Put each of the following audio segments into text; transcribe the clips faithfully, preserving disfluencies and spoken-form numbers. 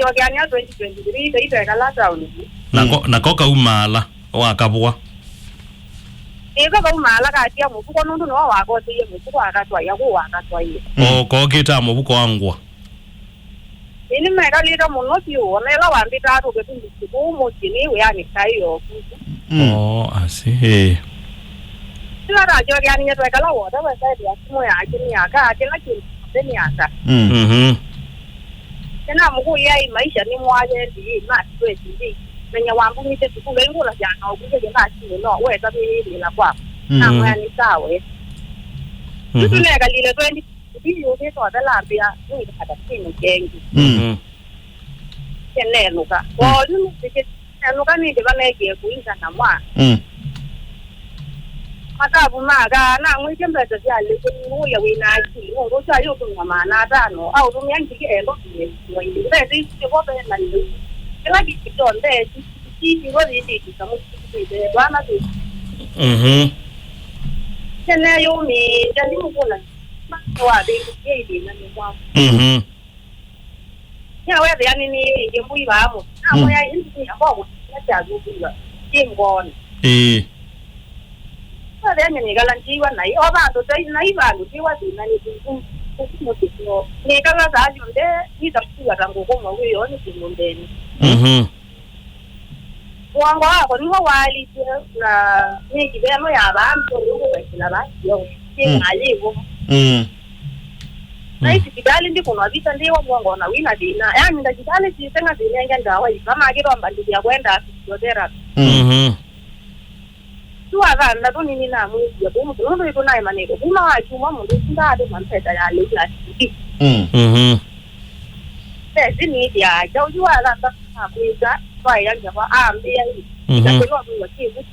Tũkasyokeanĩa twenty twenty-three, kaitwekala town. Nako, nako kaumaala, wakavũa. Ĩko kaumaala katia mũvuko, nũndũ nĩwe wakoteie mũvuko akatwaia kũu wakatwaie. O kokĩtaa mũvuko wa ngũa. Ĩĩ, nĩmekalĩte mũno vyũ, ona ĩla wambĩtaa tũkĩtũmbĩsĩ kũu mũsyĩ nĩ wĩanĩ kaĩ yoku. Mm. Oh, asi, ĩĩ. Kĩla ndasyokeanĩie twekala wota wesaĩthĩa simũ yake nĩ aka, kĩla kĩndũ kyonthe nĩ aka. Mm. Mhm. Nĩnamũkũlya, "Ĩ, maisha nĩ mwaye ndĩ, masi wesindĩ? Menya wambumĩte sukulu, aingũlasya na ũkũlya kĩla simũ no weta kwĩyĩthĩla kwaku." Mm. Namwĩa, "Nĩ sawa." Mhm. Tũtũnekalile twenty Ĩthi yũkĩte ũthelambĩa nĩngata kĩndũ kĩngĩ. Mm. Mhm. Kĩnenũka. Mm. Oyu nĩsĩkĩ nenũka nĩndĩ vanekie kũingana mwa. Mm. Matavu ma kaa namwĩtye mbesa sya lĩkũ nũya wĩna akili. Mũndũ ũsu ayũtũmĩa maana atano, aũtũmĩa ngili enda kũmĩsĩwa ĩngĩ. Mbesa isu nĩvo vena lĩu. Kĩla kĩndũ kyonthe ĩsu kĩtiwa yĩndĩtĩka mũsikĩte twana tũ. Mhm. Tene yũmĩĩte ndimũkũna. Wavĩndũkie ĩthĩnanĩ mwaku. Mhm. Nĩawethĩa nĩnĩĩie mbũi vaa mũsyĩ. Namwĩa, "Ĩndĩ nĩ yakwa gũtinya kyathũkĩwa. Kĩ ngoonĩ." Ĩĩ. Wethĩa nĩnĩkala ndyĩwa naĩ. O vandũ tai naĩ vandũ ndiwa thĩna nĩ kũkũ mũsyĩ. Nĩkala saa syonthe nĩtakuwa ta ngũkũ mawĩoo nĩ kĩndũ ndenĩ. Mhm. Mũongo wakwa nĩw'o waalikie, na nĩ kĩveno ya vaa nthĩnĩ ũkũvekela vaa kĩoo. Kĩ Mm. ngalĩ ĩvo. Mm. Na Mm. isipitalĩ ndikũnwa visa ndĩwa mũongo na wĩna thĩna. Yaani ndakĩtalĩ syĩte na thĩna ĩngĩ ndawa isu. Ama akĩtomba ndĩthĩa kwenda physiotherapy. Mm. Mhm. Yu wa thanthatũ nĩnĩnamwĩtie kũu mũsyĩ nũndũ ĩtũnaemanĩte. Kuma wa kyumwa mũndũ ũsu ndaatũma mbesa ya lĩu ya sixty. Mm. Mhm. Mbesa nĩĩthĩaa kyaũ yu wa thanthatũ nakwĩsa twaĩa ngewa ambĩa ĩ. Mhm. Ndakĩlwa kwĩwa kĩvu.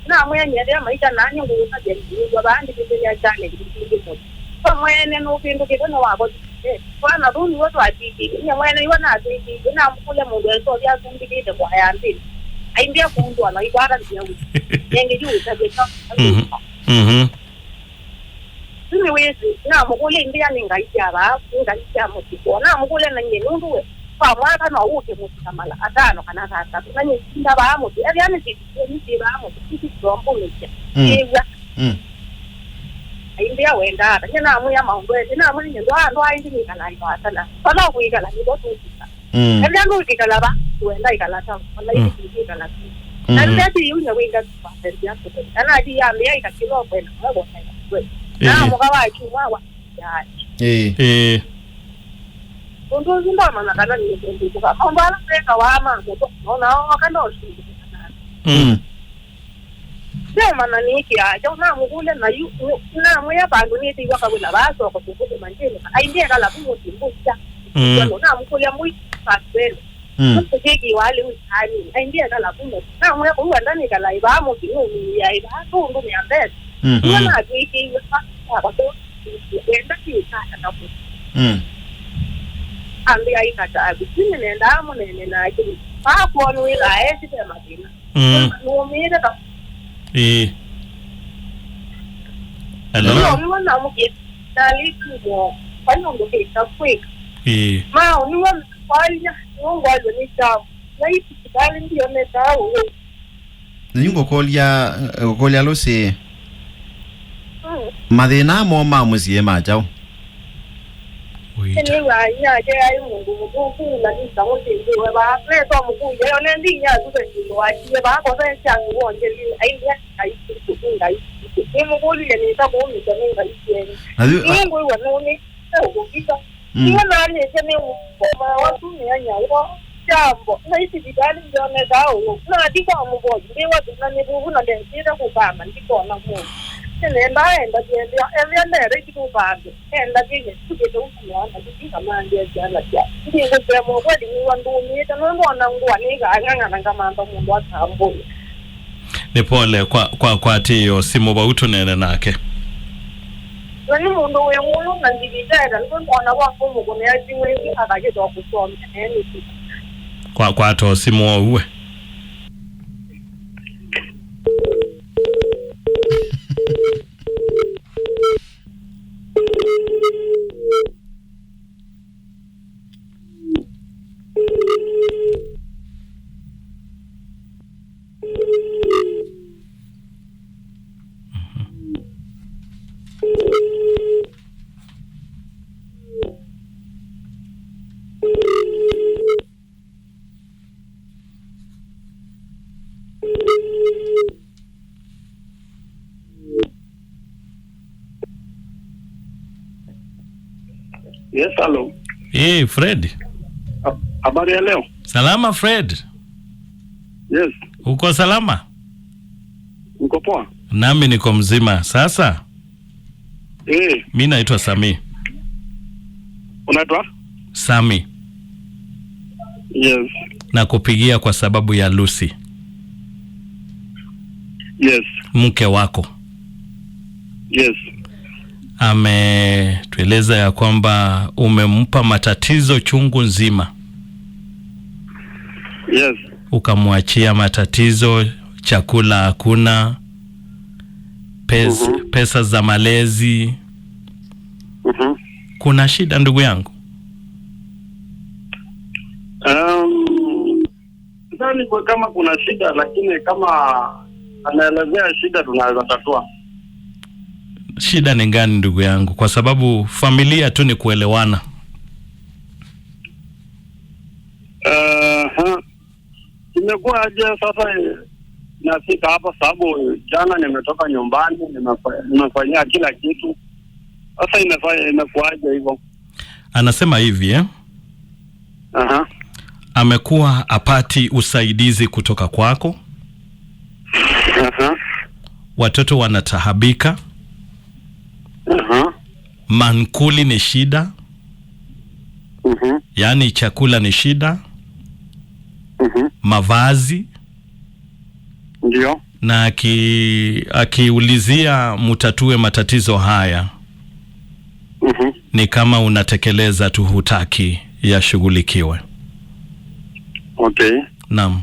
Namwĩa nyendea maisha nani ngũũtavya nĩw'a vaa ndĩkĩthĩlĩa challenge mbingĩ mũno. Kwa mwene nũvĩndũkĩte nĩwavotie. Twana tũu nĩw'o twatw'ĩkĩie. Nyie mwene nĩw'o natw'ĩkĩie. Namũkũlya mũndũ esothi asumbĩkĩte kwa ya nthĩnĩ. Aimbĩa kũndũa na ikwata nzĩa wĩ. Nenge yu wĩtavye kyaũ. Mhm. Mhm. Yu nĩwĩsĩ, namũkũlya imbĩa nĩ ngai sya vaa, nĩ ngai sya mũsyĩ kwoo. Namũkũlya na nyie nũndũ we kwa mwaka no ũke mũsyĩ ta mala atano kana thanthatũ. Na nyie sinda vaa mũsyĩ. Ethĩa nĩ syĩndũ syĩ vaa mũsyĩ, sisi tũtombũmĩsya. Mm. Kĩw'a. Mm. Aimbĩa wendaa ata? Nyie namwĩa maũndũ ete. Namwĩa nyie ndwaa, ndwaa ĩngĩ nĩkalaa ĩwasana. Vala kwĩkala nĩvo tũkwĩka. Mm. Ethĩa ndũkwĩkala va, wenda ĩkala town. Ona Mm. ĩngĩ tũkwĩkala tu. Mm. Na rĩrĩa ti yu nyie wĩnga tũkwambĩrĩria kũtũ. Kana ati yambĩa ĩkakĩlwa kwenda, mwe kwenda. Ĩĩ. Na mũka wa kyumwa wa Ĩĩ. Ĩĩ. Ũndũ ũsu ndamanya kana nĩkũndĩkũka. Maũndũ ala mekawa ma mũtwe, nona oka ndoshindĩkana. Mm. Ndamanya nĩkĩaa kyaũ, namũkũlya na yu, namwĩa vandũ nĩtĩiwa kawĩla vaa soko kũkũtũma njĩnĩ. Aimbĩa kala vu mũsyĩ mbũsya. Mm. Namũkũlya mũi pasipeni. Mm. Mũsyĩ kĩkĩwa lĩu ĩtaani. Aimbĩa kala vu mũsyĩ. Namwĩa kũu enda nĩkala ĩvaa mũsyĩ nũmĩĩa ĩvaa tũndũmĩa mbesa. Mm. Nĩwe Mm. natwĩkĩiwe va, kwa Wenda kĩkata na mũsyĩ. Mm. Ambĩa ĩkata avitinĩ nendaa mũnene nake. Vakwona wĩla aesĩ ve mathĩna. Mm. Nũmĩĩte ta Ĩĩ. Hello? Ndio, nĩw'o namũkie. Nalĩ kumwa. Kwani ũndũ kĩka kwĩka. Ĩĩ. Mao, nĩw'o kwalia, nĩw'o ngwalio nĩ kyaũ. Na ĩĩ sipitalĩ ndionekaa ũwau. Na yu ngũkũlya, ngũkũlya Lucy, Mm. mathĩna moo ma mũsyĩ ma kyaũ? Wĩta. Nĩw'aa inyake aĩ mũndũ mũthũku, na nĩsa mũsĩndĩwe vaa. Nesa mũkũlya, yo nendi inya asuve syĩndũ wakie vaa, kothe syaku wongelile, aimbĩa ngai sitũ, ngai sitũ. Nĩmũkũlilye nĩsa kũũmĩsya nĩ ngai syenyu. Na yu, nĩngwĩw'a nũnĩ, ũkũvika. Mm. Iwe nalĩtye nĩ ũkoma watumĩa nyawo kyambo na isivitalĩ ndyonekaa ũwau. Nathi kwa mũvoyi ndĩwa thĩna nĩ vuvu na ndesĩte kũkama ndikona mũndũ. Nĩnendaa endavye ethĩa ethĩa ndere itũkambĩ endavye nyesukĩte ũkũmwana kĩtinga mandĩa syana sya ndingũtemwa kweli nĩwa ndũmĩĩte nũndũ ona ngũa nĩkang'ang'ana ngamantha mũndũ akambũya. Nĩ pole kwa, kwa, kwa kwatĩĩa simũ vau tũneene nake. Na nĩ mũndũ wĩ ngũlũ na ngivitaa, nũndũ ona kwa kũmũkũnĩa simũ ĩngĩ akakĩtwa kũsomea nĩnĩsĩ. Kwa, kwata simũ oue. Yes, hello. Hey, Fred. Ha-, habari ya leo? Salama, Fred. Yes. Uko salama? Niko poa. Nami niko mzima. Sasa, eh, mi naitwa Sami. Unaitwa? Sami. Yes. Nakupigia kwa sababu ya Lucy. Yes. Mke wako. Yes. Ametueleza ya kwamba umempa matatizo chungu nzima. Yes. Ukamwachia matatizo, chakula hakuna, pes-, mhm, pesa za malezi. Mhm. Kuna shida, ndugu yangu? Um, sidhani kwa kama kuna shida, lakini kama anaelezea shida, tunaweza tatua. Shida ni gani, ndugu yangu? Kwa sababu familia tu ni kuelewana. Aha. Imekuwa aje sasa, eh, nafika hapa sababu jana nimetoka nyumbani, nimefa-, nimefanyia kila kitu. Sasa imefa-, imekuwaje hivyo? Anasema hivi, eh? Aha. Amekuwa apati usaidizi kutoka kwako. Aha. Watoto wanataabika. Aha. Mankuli ni shida. Mhm. Yaani chakula ni shida. Mhm. Mavazi. Ndio. Na aki-, akiulizia mutatue matatizo haya. Mhm. Ni kama unatekeleza tu, hutaki yashughulikiwe. Okay. Naam.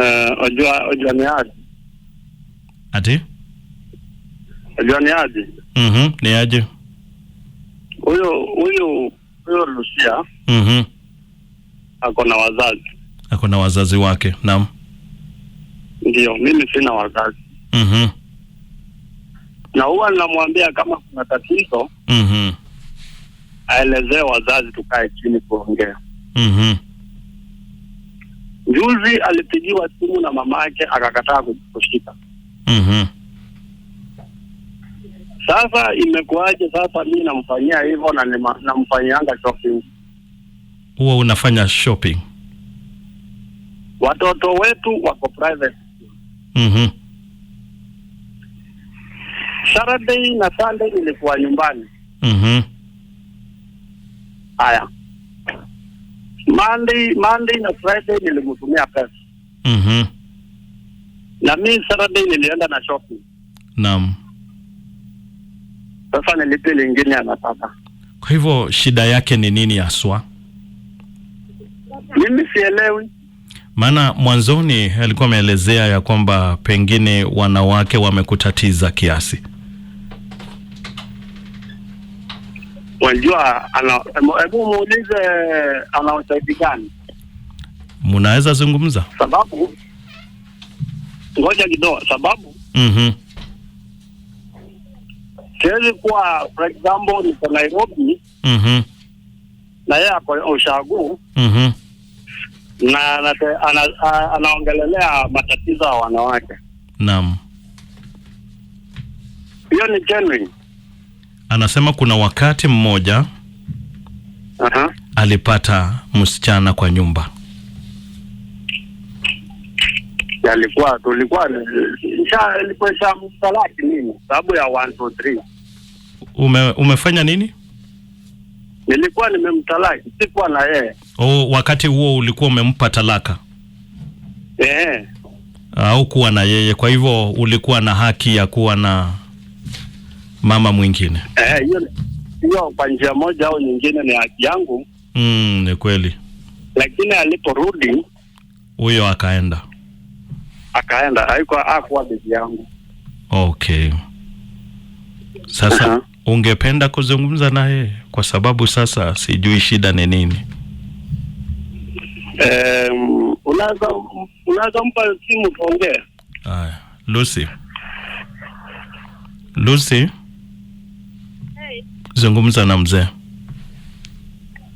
Eh, unajua, unajua ni aje? Ati? Unajua ni aje? Mhm, ni aje? Huyo, huyo, huyo Lucia, mhm, ako na wazazi. Ako na wazazi wake, naam. Ndio, mimi sina wazazi. Mhm. Na huwa namwambia kama kuna tatizo, mhm, aelezee wazazi, tukae chini kuongea. Mhm. Juzi alipigiwa simu na mamake, akakataa ku-, kushika. Mhm. Sasa imekuwaje sasa mimi namfanyia hivyo na nima-, namfanyianga shopping? Huwa unafanya shopping? Watoto wetu wako private. Mhm. Saturday na Sunday nilikuwa nyumbani. Mhm. Haya. Monday, Monday na Friday nilimtumia pesa. Mhm. Na mi Saturday nilienda na shopping. Naam. Sasa ni lipi lingine anataka? Kwa hivyo shida yake ni nini haswa? Mimi sielewi. Maana mwanzoni alikuwa ameelezea ya kwamba pengine wanawake wamekutatiza kiasi. Unajua, ana-, hebu, hebu muulize ana ushahidi gani? Mnaweza zungumza? Sababu, ngoja kidogo, sababu, mhm, siwezi kuwa, for example, niko Nairobi, mhm, na yeye ako ushago, mhm, na anate-, ana-, a-, anaongelelea matatizo ya wanawake. Naam. Hiyo ni genuine. Anasema kuna wakati mmoja, aha, alipata msichana kwa nyumba. Yalikuwa, tulikuwa, sha-, ilikuwa shamtalaki mimi, sababu ya one two three. Ume-, umefanya nini? Nilikuwa nimemtalaki, sikuwa na yeye. Oh, wakati huo ulikuwa umempa talaka? Eh. Haukuwa na yeye, kwa hivyo ulikuwa na haki ya kuwa na mama mwingine. Eh, hiyo, hiyo kwa njia moja au nyingine ni haki yangu. Mm, ni kweli. Lakini aliporudi, huyo akaenda. Akaenda, haikuwa, hakuwa bibi yangu. Okay. Sasa, aha, ungependa kuzungumza naye? Kwa sababu sasa sijui shida ni nini. Em, unaweza, unaweza mpa simu tuongee? Haya, Lucy. Lucy. Hey. Zungumza na mzee.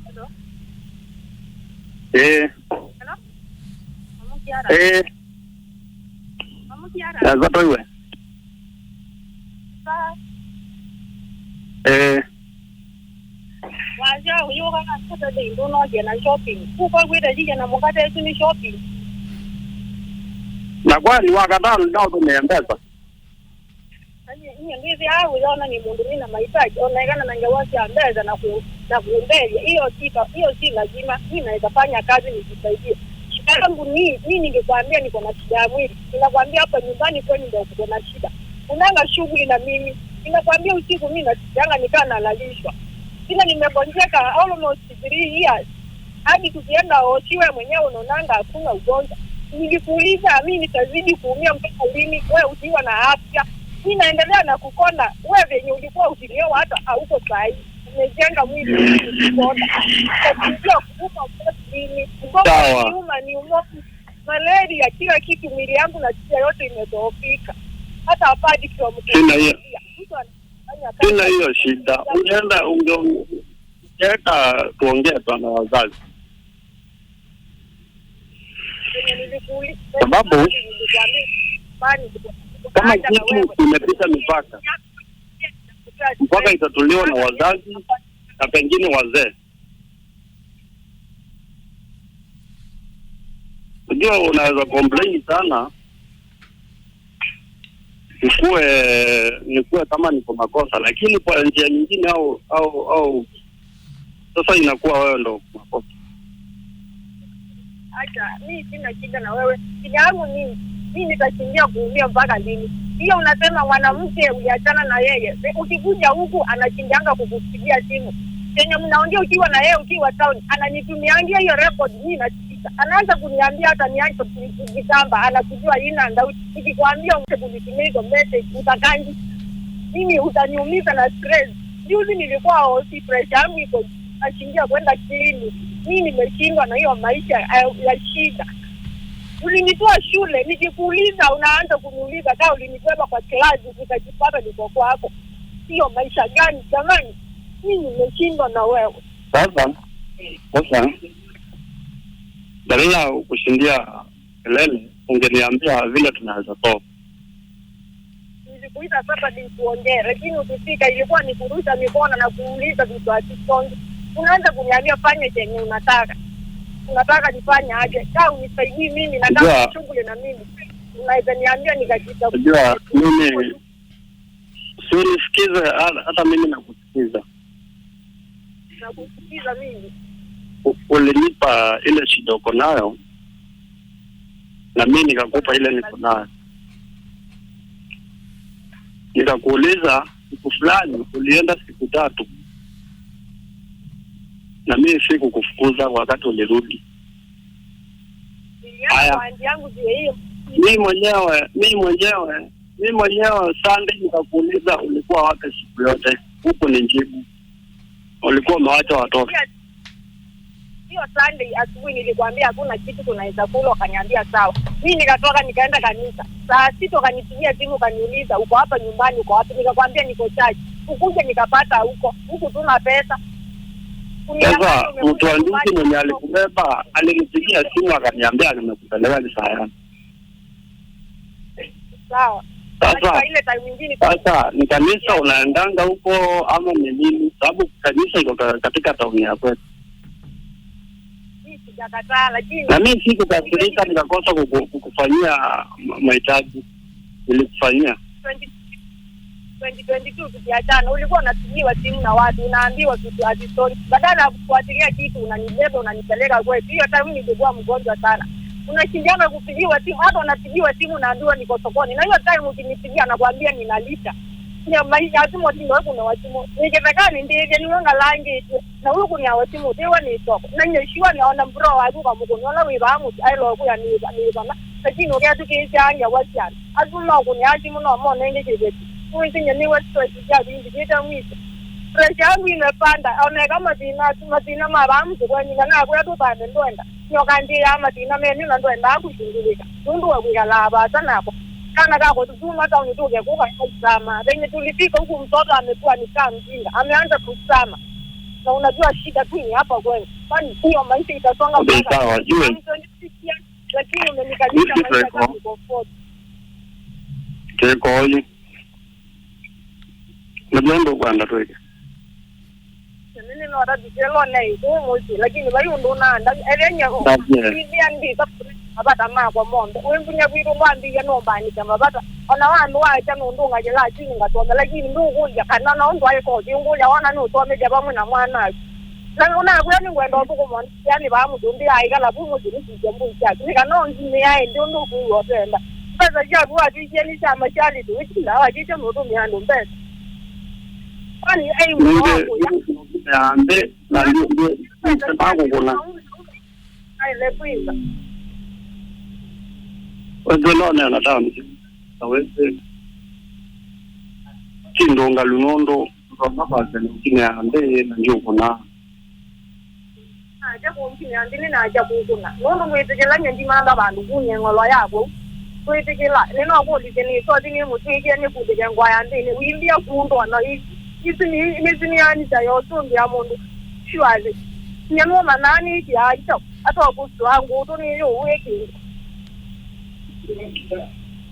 Hello. Eh. Hello. Mama Kiara. Eh. Mama Kiara. Nazatoiwe. Sa-, Eh. Wasya ũyũka Saturday ndũnokie na shopping. Kuko kwĩta yĩke na mũkate ĩsu nĩ shopping. Na kwani wakatano ndaũtũmĩa mbesa? Niĩ, niĩ ndĩthĩaa ũyona nĩ mũndũ nĩ na mahitaji, o na ĩkana na ngewa sya mbesa na kũ-, na kũmbethya. Iyo si ka-, iyo si lazima, mi naweza fanya kazi nijisaidie. Shida yangu ni, mi ningekwambia niko na shida ya mwili. Ninakwambia hapa nyumbani kwenu ndio kuko na shida. Kunanga shughuli na mimi. Ninakwambia usiku mi nasikianga nikaa nalalishwa. Sina nimegonjeka almost three years. Hadi tukienda hosi, wewe mwenyewe unaonanga hakuna ugonjwa. Nilikuuliza, mimi nitazidi kuumia mpaka lini? Wewe ukiwa na afya, mimi naendelea na kukonda. Wewe venye ulikuwa ukinioa hata hauko sahi. Umejenga mwili kukonda. Utakimbia kuuma mpaka lini? Mgongo sawa. Niuma, niuma. Malaria, kila kitu, mwili yangu na shida yote imedhoofika. Hata apart from sina hiyo, mtu anafanya kazi sina hiyo shida. Unaenda unge-, Eka tuongee tu na wazazi. Sababu kama kitu imepita mipaka, mpaka itatuliwa na wazazi na pengine wazee. Unajua, unaweza complain sana, nikuwe, nikuwe kama niko makosa, lakini kwa njia nyingine au, au, au sasa inakuwa wewe ndo makosa. Acha, mi sina shida na wewe. Shida yangu ni, mi nitakimbia kuumia mpaka lini? Hiyo unasema mwanamke uliachana na yeye, ukikuja huku anakimbianga kukupigia simu. Chenye mnaongea ukiwa na yeye ukiwa town, ananitumiangia hiyo record, mi na Anaanza kuniambia hata niache kujigamba, anakujua ina ndauti. Nikikwambia uache kunitumia hizo message, utakangi. Mimi utaniumiza na stress. Juzi nilikuwa hosi, pressure yangu iko, nashindia kwenda clinic. Mimi nimeshindwa na hiyo maisha ya, ya shida. Ulinitoa shule, nikikuuliza unaanza kuniuliza kama ulinibeba kwa class, nikajipata niko kwako. Hiyo maisha gani jamani? Mimi nimeshindwa na wewe. Sasa, sasa, badala ya kushindia kelele, ungeniambia vile tunaweza solve. Nilikuita Saturday tuongee, lakini ukifika ilikuwa ni kurusha mikono na kuuliza vitu hazisongi. Unaanza kuniambia fanye chenye unataka. Unataka nifanye aje? Kaa unisaidii mimi na kaa shughuli na mimi. Unaweza niambia nikajitafuta. Unajua, mimi, si unisikize, hata, hata mimi nakusikiza. Nakusikiza mimi. U-, ulinipa ile shida uko nayo, na mimi nikakupa ile niko nayo. Nikakuuliza siku fulani, ulienda siku tatu, na mimi sikukufukuza wakati ulirudi. Nilienda. Haya. Kwa aunti yangu juu ya hiyo. Mimi mwenyewe, mimi mwenyewe, mimi mwenyewe Sunday nikakuuliza ulikuwa wapi siku yote. Huku ni jibu. Ulikuwa umewacha watoto. Hiyo, hiyo Sunday asubuhi nilikwambia hakuna kitu tunaweza kula, ukaniambia sawa. Mimi nikatoka nikaenda kanisa. Saa sita ukanipigia simu ukaniuliza, "Uko hapa nyumbani, uko wapi?" Nikakwambia, "Niko church." Ukuje nikapata huko. Huku tuna pesa. Sasa, mtu wa nduki mwenye alikubeba, alinipigia simu akaniambia nimekupeleka ni saa yangu. Sawa. Sasa, katika ile time nyingine sasa, ni kanisa unaendanga huko ama ni nini? Sababu kanisa iko ka-, katika town ya kwetu. Mimi sijakataa, lakini na mimi sikukasirika nikakosa kuku-, kukufanyia ma-, mahitaji. Nilikufanyia. Twenty twenty twenty-two tukiachana, ulikuwa unapigiwa simu na watu, unaambiwa vitu hazisongi. Badala ya kufuatilia kitu, unanibeba, unanipeleka kwetu. Hiyo time nilikuwa mgonjwa sana. Unashindiana kupigiwa simu, hata unapigiwa simu, unaambiwa niko sokoni. Na hiyo time ukinipigia, nakwambia ninalisha. Nĩ maisha atimũ ti mwe kuna watimũ. Nĩkĩtheka nĩndĩĩthya nĩwe ngalangĩtwe. Na ũyũ kũnĩawa simũ ũtĩwa nĩ soko. Na nyie sure nĩona bro waku kamũkũnĩ ũla wĩ vaa mũsyĩ aĩlwa kwĩa nĩ vana. Lakini ũketũkĩĩsya ngewa sya andũ. Asu no kũnĩaa simũ no monenge kĩveti. Nĩwĩsĩ nyie nĩwe stress sya vindikĩte mwiso. Stress yangu imepanda. Oneka mathĩna, mathĩna ma vaa mũsyĩ kwenyu, na nakwĩa tũthame ndwenda. Nyoka ndĩaa mathĩna menyu na ndwendaa kũshughulika. Nũndũ wa kwĩkalaa vaasa nakwa. Kana kako tutuma tauni tuke kuka kusama. Venye tulifika huku mtoto amekuwa ni kaa mjinga. Ameanza kusama. Na unajua shida tu ni hapa kwenu. Kwani hiyo maisha itasonga mpaka. Okay, sawa, juu. I'm twenty-six years, lakini umenikalisha maisha kama niko forty. Keko oyu. Ndio ndo kwenda tweke. Nĩ no tatu kelone kũu mũsyĩ, lakini vai ũndũ ũnaanda. Ethĩa nyie, That's it. Ithĩa ndĩka mavata makwa monthe. Wĩmbunya kwitũ ndwambĩie nũmbanĩsya mavata. Ona wandũ wakya nũndũngany'a lakini ngasoma, lakini ndũkũlya kana no ndwaĩ kosi ũngũlya wona nũsomethya vamwe na mwana aku. Na ũnakwĩa nĩngwenda ũthũkũma, yani vaa mũtũmbĩ aikala vu mũsyĩ nĩsisya mbũi syaku. Nĩ kana ũnginĩae ndi ũndũ ũkwĩw'a ũtenda. Mbesa syaku watwĩkie nĩ sya mashaliti, wĩkila watwĩke mũtũmĩa andũ mbesa. Kwani ai mũndũ wa kũya? Nĩ ya nthĩ, na ndi- ndi- ndi- ndakũkũna. Aile kwĩsa. Wethe none na tamu. Na wethe ti ndũngalu nũndũ ndona kwasya nĩ nginya ya nthĩ na ndiũkũna. Nakya kũnginya nthĩ nĩnakya kũkũna. Nũndũ ngwĩtĩkĩla nye ndimantha vandũ kũnye ng'olo ya kũu. Kwĩtĩkĩla, nĩnokũlĩsye nĩsothi nĩmũtw'ĩkie nĩkutĩke ngwa ya nthĩnĩ. Wimbia kundwa na i- isu nĩ- nĩsu nĩanisa ya ũsũngĩa mũndũ. Sure thĩ. Nye nũmanaa nĩkĩaa kyaũ. Atokusũa ngũtũ nĩ yũw'ĩkĩte.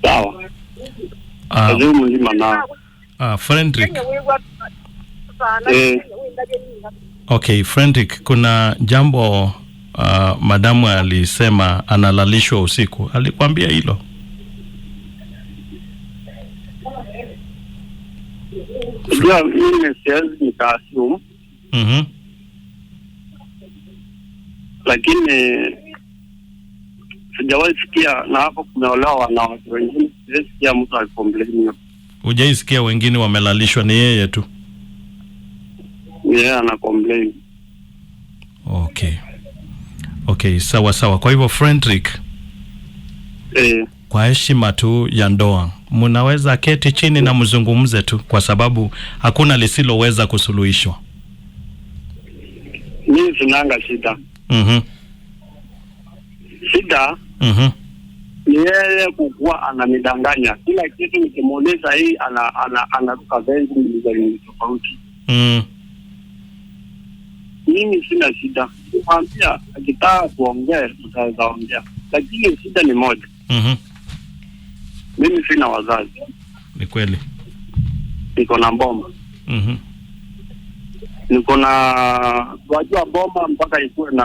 Sawa. Ah, Kazi mzima na ah, Frederick. Enye wĩw'a sana, eh, enye wĩndavye nina. Okay, Frederick, kuna jambo uh, madamu alisema analalishwa usiku. Alikwambia hilo? Unajua, mimi siwezi nikaassume. Mhm. Lakini sijawahi sikia, na hapo kumeolewa wanawake wengine, sijawahi sikia mtu akicomplain hiyo. Hujaisikia wengine wamelalishwa, ni yeye tu? Ni yeye ana complain. Okay. Okay, sawa sawa. Kwa hivyo Frederick, eh, kwa heshima tu ya ndoa, mnaweza keti chini na mzungumze tu, kwa sababu hakuna lisiloweza kusuluhishwa. Mimi sinanga shida. Mhm. Shida, mhm, ni yeye kukuwa ananidanganya. Kila kitu nikimuuliza hii, ana- ana- anaruka vengi ni zaidi tofauti. Mm. Mimi sina shida. Kumwambia akitaka tuongee, tutaweza ongea. Lakini shida ni moja. Mhm. Mimi sina wazazi. Ni kweli. Niko na boma. Mhm. Niko na, wajua boma mpaka ikuwe na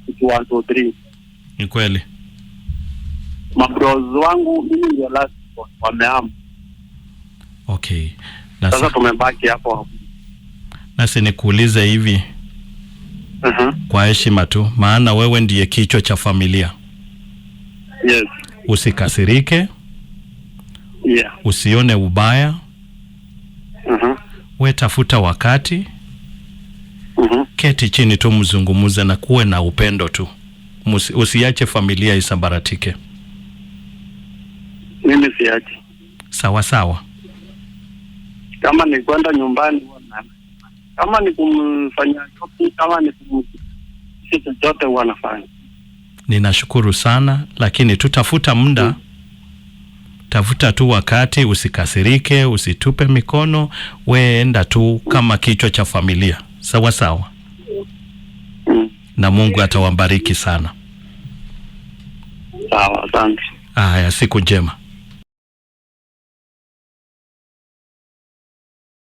kitu one, two, three. Ni kweli. Mabros wangu, mimi ndio last born, wamehama. Okay. Sasa nasi tumebaki hapo hapo. Nasi nikuulize hivi, aha, kwa heshima tu, maana wewe ndiye kichwa cha familia. Yes. Usikasirike. Yeah. Usione ubaya. Aha. We tafuta wakati. Aha. Keti chini tu, mzungumuze na kuwe na upendo tu. Musi- usiache familia isabaratike. Mimi siachi. Sawa sawa. Kama ni kwenda nyumbani, huwa na- kama ni kumfanyia shopping, kama ni kum- kitu chochote, huwa nafanya. Ninashukuru sana, lakini tutafuta muda. Mm. Tafuta tu wakati, usikasirike, usitupe mikono, we enda tu kama kichwa cha familia. Sawa sawa. Mm. Na Mungu atawabariki sana. Sawa, asante. Aya, siku njema.